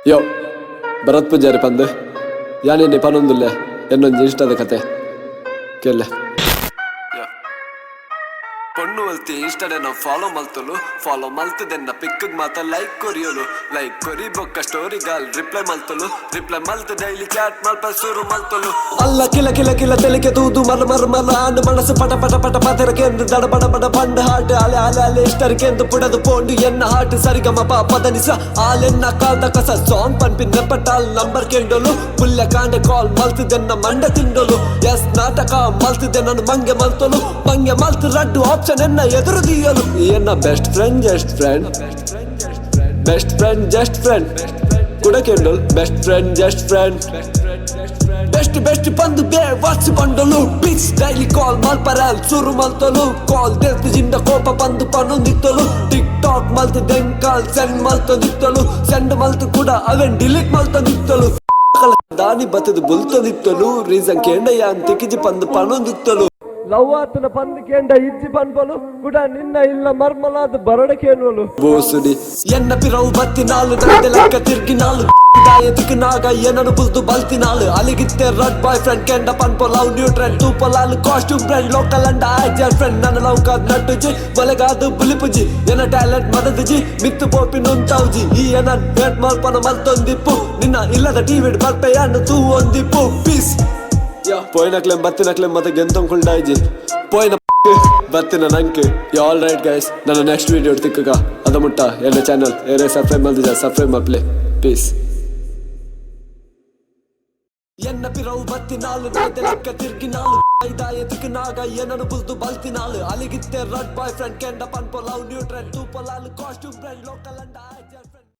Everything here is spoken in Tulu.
ಯೋ ಭರತ್ ಪೂಜಾರಿ ಪಂದ್ ಯಾನೆನ್ನೆ ಪನೊಂದುಲ್ಲೆ ಎನ್ನೊಂಜಿ ಇಷ್ಟದ ಕತೆ ಕೇಳ್ಲೆ. ಪೊಣ್ಣು ಅಲ್ತಿ ಇನ್ಸ್ಟಾಡೆ ನಾವು ಫಾಲೋ ಮಲ್ತೊಲು. ಫಾಲೋ ಮಲ್ತದೆನ್ನ ಪಿಕ್ ಮಾತ ಲೈಕ್ ಕೊರಿಯೋಲು. ಲೈಕ್ ಕೊರಿ ಬೊಕ್ಕ ಸ್ಟೋರಿಗಾಲ್ ರಿಪ್ಲೈ ಮಲ್ತೊಲು. ರಿಪ್ಲೈ ಮಲ್ತ ಡೈಲಿ ಚಾಟ್ ಮಲ್ಪ ಸುರು ಮಲ್ತೊಲು. ಅಲ್ಲ ಕಿಲ ಕಿಲ ಕಿಲ ತೆಲಿಕೆ ತೂದು ಮರ ಮರ ಮರ ಆಂಡ್. ಮನಸ್ಸು ಪಟ ಪಟ ಪಟ ಪತೆರಕೆಂದು ದಡ ಬಡ ಬಡ ಪಂಡ್. ಹಾಟ್ ಅಲೆ ಅಲೆ ಅಲೆ ಇಷ್ಟರಿಕೆಂದು ಪುಡದು ಪೋಂಡು ಎನ್ನ ಹಾಟ್. ಸರಿಗಮ ಪ ಪದನಿಸ ಆಲೆನ್ನ ಕಾಲ್ದ ಕಸ. ಸಾಂಗ್ ಪನ್ಪಿ ನೆಪಟಾಲ್ ನಂಬರ್ ಕೆಂಡೋಲು. ಪುಲ್ಯ ಕಾಂಡೆ ಕಾಲ್ ಮಲ್ತದೆನ್ನ ಮಂಡ ತಿಂಡೋಲು. ಎಸ್ ನಾಟಕ ಮಲ್ತದೆ ನನ್ನ ಮಂಗೆ ಮಲ್ತೊಲು. ಮಂಗೆ ಮಲ್ತು ರಡ್ಡು ಆಪ್ಷನ್ ಎನ್ನ ಎದುರು ದಿಯಲು. ಎನ್ನ best friend, just friend, best friend, just friend ಕುಡ ಕೆಂಡೋಲ್. Best friend, just friend, best best ಬಂದು ಬೇ ವಾಟ್ಸ್ ಬಂಡಲು. ಬಿಚ್ ಡೈಲಿ ಕಾಲ್ ಮಲ್ಪರಲ್ ಸುರು ಮಲ್ತಲು. ಕಾಲ್ ದೆಲ್ತು ಜಿಂಡ ಕೋಪ ಬಂದು ಪನೊಂದಿತ್ತಲು. ಟಿಕ್ ಟಾಕ್ ಮಲ್ತು ದೆಂಕಾಲ್ ಸೆಂಡ್ ಮಲ್ತೊಂದಿತ್ತಲು. ಸೆಂಡ್ ಮಲ್ತು ಕೂಡ ಅವೆನ್ ಡಿಲೀಟ್ ಮಲ್ತೊಂದಿತ್ತಲು. ದಾನಿ ಬತ್ತದು ಬುಲ್ತೊಂದಿತ್ತಲು. ರೀಸನ್ ಕೇಂಡಯ್ಯ ತಿಕ್ಕಿಜಿ ಪಂದು ಪನೊಂದಿತ್ತಲು. ಲವ್ ಆತನ ಪಂದು ಕೇಂಡ ಇಜ್ಜಿ ಪನ್ಪಲು. ಕೂಡ ನಿನ್ನ ಇಲ್ಲ ಮರ್ಮಲಾದ ಬರಡ ಕೇಳುವಲು. ಬೋಸುಡಿ ಎನ್ನ ಪಿರವು ಬತ್ತಿ ನಾಲು ನಂದೆ ಲೆಕ್ಕ ತಿರ್ಗಿ ನಾಲು. ದಾಯ ತಿಕ್ಕನಾಗ ಏನನು ಬುಲ್ದು ಬಲ್ತಿನಾಳು. ಅಲಿಗಿತ್ತೆ ರಡ್ ಬಾಯ್ ಫ್ರೆಂಡ್ ಕೆಂಡ ಪನ್ಪೊ ಲವ್ ನ್ಯೂ ಟ್ರೆಂಡ್. ತೂಪಲಾಲು ಕಾಸ್ಟ್ಯೂಮ್ ಬ್ರ್ಯಾಂಡ್ ಲೋಕಲ್ ಅಂಡ ಆಜರ್ ಫ್ರೆಂಡ್. ನನ್ನ ಲವ್ ಕಾದ್ ನಟ್ಟುಜಿ ಬಲೆಗಾದು ಬುಲಿಪುಜಿ. ಎನ್ನ ಟ್ಯಾಲೆಂಟ್ ಮದದುಜಿ ಮಿತ್ತು ಪೋಪಿ ನುಂತಾವ್ಜಿ. ಈ ಎನ ವೇಟ್ ಮಲ್ಪನ ಮಲ್ತೊಂದಿಪ್ಪು. ನಿನ್ನ ಇಲ್ಲದ ಟಿವಿ ಬರ್ಪೆಯನ್ನು ತೂ ಒಂದಿಪ್ಪು. ಪೀಸ್. ಪೋಯಿನಕ್ಲೆಂ ಬತ್ತಿನಕ್ಲೆಂ ಮತ್ತೆ ಗೆಂತೊಂಕುಲ್ಡಾಯ್ಜಿ. ಪೋಯಿನ ಬತ್ತಿನ ನಂಕ್. ಆಲ್ ರೈಟ್ ಗೈಸ್, ನನ್ನ ನೆಕ್ಸ್ಟ್ ವಿಡಿಯೋ ತಿಕ್ಕಗ. ಅದ ಮುಟ್ಟ ಎನ್ನ ಚಾನಲ್ ಏರೇ ಸಬ್ಸ್ಕ್ರೈಬ್ ಮಲ್ದಿಜ, ಸಬ್ಸ್ಕ್ರೈಬ್ ಮಲ್ಪ್ಲೆ. ಪೀಸ್. ಎನ್ನ ಪಿರವು ಬತ್ತಿ ನಾಲು ನಾಯ್ದೆ ಲೆಕ್ಕ ತಿರ್ಗಿ ನಾಲು. ಐದಾಯ ತಿಕ್ಕನಾಗ ಏನನು ಬುಲ್ದು ಬಲ್ತಿನಾಳು. ಅಲಿಗಿತ್ತೆ ರಡ್ ಬಾಯ್ ಫ್ರೆಂಡ್ ಕೆಂಡ ಪನ್ಪೊ ಲವ್ ನ್ಯೂ ಟ್ರೆಂಡ್. ತೂಪಲಾಲು ಕಾಸ್ಟ್ಯೂಮ್ ಬ್ರ್ಯಾಂಡ್ ಲೋಕಲ್ ಅಂಡ ಆಜರ್.